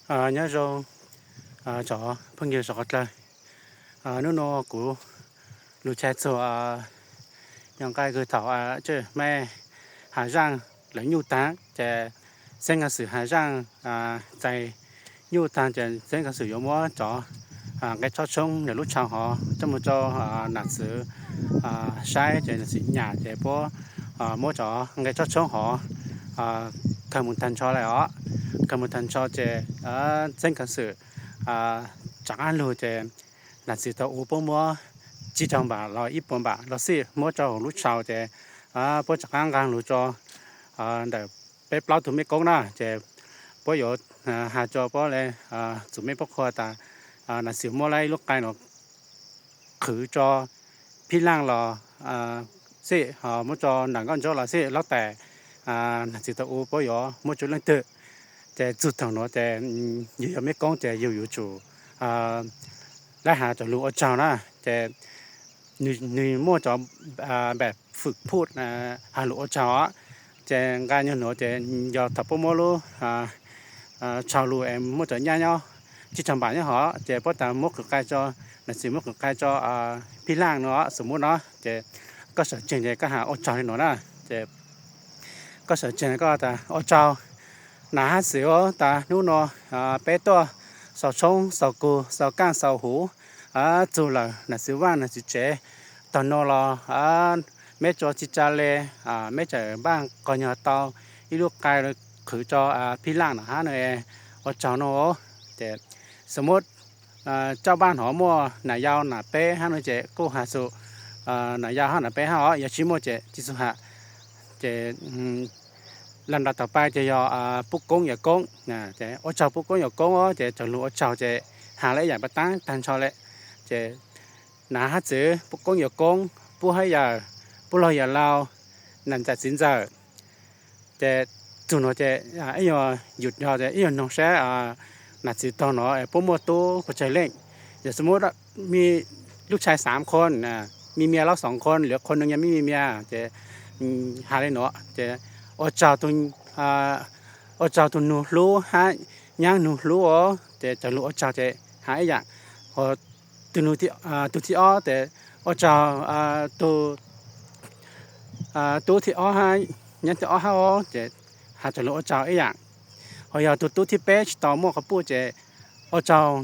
Nyob zoo tsoom phooj ywg sawv daws. Hnub no kuv lug thaij txug yog nqai kws thaum tseem me Hav Zaaj lawv nyuj taag ces xeeb kha xwm Hav Zaaj txais nyuj taag ces xeeb kha xwm yuav muab cov nqe tsob tshoob ntawm lub tshau hov coj moog rua nam txwv saib ces nam txwv nyam ces puab muab cov nqe tsob tshoob hov khaws moog taag nrho lawm os. Khaws moog taag nrho ces xeeb kha xwm rov qaab lug ces nam txwv tau ua puab muab tsib caug npam los ib puas npam los xij muab rua huv lub tshau ces puab rov qaab nqaa lug rua ntawm peb plaub tug mej koob na ces puab yuav has rua puab le txug mej puab qhua tas nam txwv muab lawv ib lub qai los qhwv rua phij laaj los xij, muab rua nam nkauj ntsuab los xij, laub tais nam txwv tau ua puab yuav muab rua leej twg. Ces txug thaum nuav ces yug yog mej koob ces yug yuav tsum lab has cov lug ua tsaug na. Ces nwg muaj cov npam fwm phuj has lug ua tsaug os. Ces nqaa nyuag nuav ces yog thaum puab muab lub tshau lug es muaj cov nyaj nyob tsib caug npam nyob hov ces puab tas muab qhwv qai rua, nam txwv muab qhwv qai rua phij laaj no xwm muab no ces koj sawv tsees ces koj has ua tsaug le nuav na. Ces koj sawv tsees koj tas ua tsaug nam hab xwm tas hnub no peb tuaj xaus tshoob xaus kug xaus kaaj xaus huv txug lawm nam txwv vaaj nam txwv tsev taag nuav los meb rua tsi tsa le, meb txawm npaaj qog nyuag tau ib lub qai qhwv rua phij laaj nam hab no ua tsaug no. Ces xwm muab caj npaaj hov muaj nam yau nam peb hab no ces kuj has txug nam yau hab nam peb hab os, yog tsi muaj ces tsi txug has. Ces lam nram tau pais ces yog puj koob yawm koob. Ua tsaug puj koob yawm koob os ces cov lug ua tsaug ces has le ib yaam pav taab taag nrho le. Ces nam hab txwv, puj koob yawm koob, puj hab yawm, puj laug yawm laug, nam ntxawm txiv ntxawm. Ces txug nuav ces ib nyuag yug yog ces ib nyuag noog sab nam txwv taag nuav puab muaj tub puas tsawg leej. Yog xwm muab mej lub tshai xaam qhua, mej mias laub xoom qhua, lwm qhua nwg yog mej mej mias ces has le nuav ces ua tsaug tug nug hlub hab nyaab nug hlub os ces cov lug ua tsaug ces has ib yaam. Tug thib ob ces ua tsaug tub thib ob hab nyaab thib ob hab os ces has cov lug ua tsaug ib yaam. Ho yog tug tub thib peb tsi tau muaj quas puj ces ua tsaug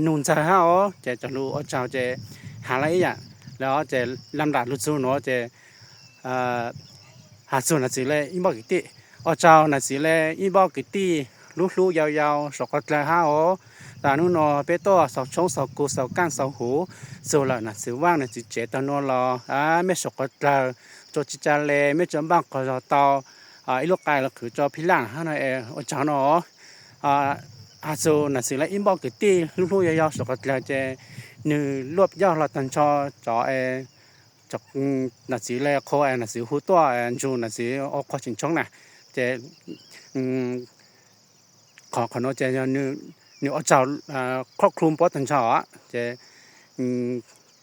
nug ntxawg hab os ces cov lug ua tsaug ces has le ib yaam. Lawm ces lam nram lug txug nuav ces has txug nam txwv le ib npoj kwv tij. Ua tsaug nam txwv le ib npoj kwv tij hlub hlub yau yau suav quas dlawg hab os. Tas nub nua peb tuaj xaus tshoob xaus kug xaus kaaj xaus huv txug lawm nam txwv vaaj nam txwv tsev taag nua los mej suav quas dlawg rua tsi tsa le mej rua npaaj qog zog tau ib lub qai los qhwv rua phij laaj hab no ua tsaug no. Has txug nam txwv le ib npoj kwv tij hlub hlub yau yau suav quas dlawg ces nwg luaj yog los taag nrho cov nam txwv le qhua nam txwv hu tuaj ntsug nam txwv ua qhua tseem tshoob na. Ces qhov qhov nuav ces yog nwg ua tsaug khob klu puab taag nrho os. Ces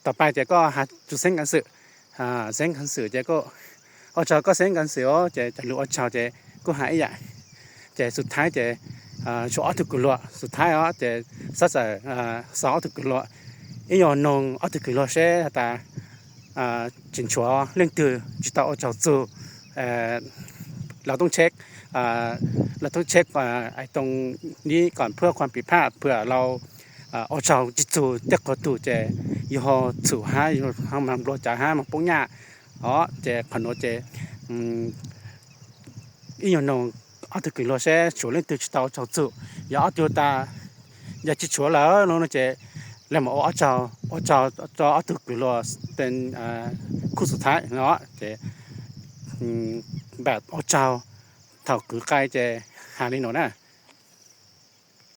tau pais ces koj has txug xeeb kav xwm, xeeb kav xwm ces ua tsaug koj xeeb kav xwm os ces cov lug ua tsaug ces kuj has ib yaam. Ces xu thaib ces tshuav ob tug kws luam xu thaib os ces xob txawm xaus ob tug kws luam. Ib nyuag noog ob tug kws luam seb has tas tseem tshuav leej twg tsi tau ua tsaug txug lawv toob tsheb, lawv toob tsheb too nib kom phua khuam pim phaj phua lawv ua tsaug tsi txug tej qhov tug ces yug ho txhum hab yug ho mag nplua caav hab mag poob nyaj os. Ces qhov nuav ces ib nyuag noog ob tug kws luam seb tshuav leej twg tsi tau ua tsaug txug. Yog ob tug tas yog tsi tshuav lawm no ces le mas ua ob tsaug, ua tsaug rua ob tug kws luam khuj xu thaib no ces npam ua tsaug thaum kwv qai ces has le nuav na.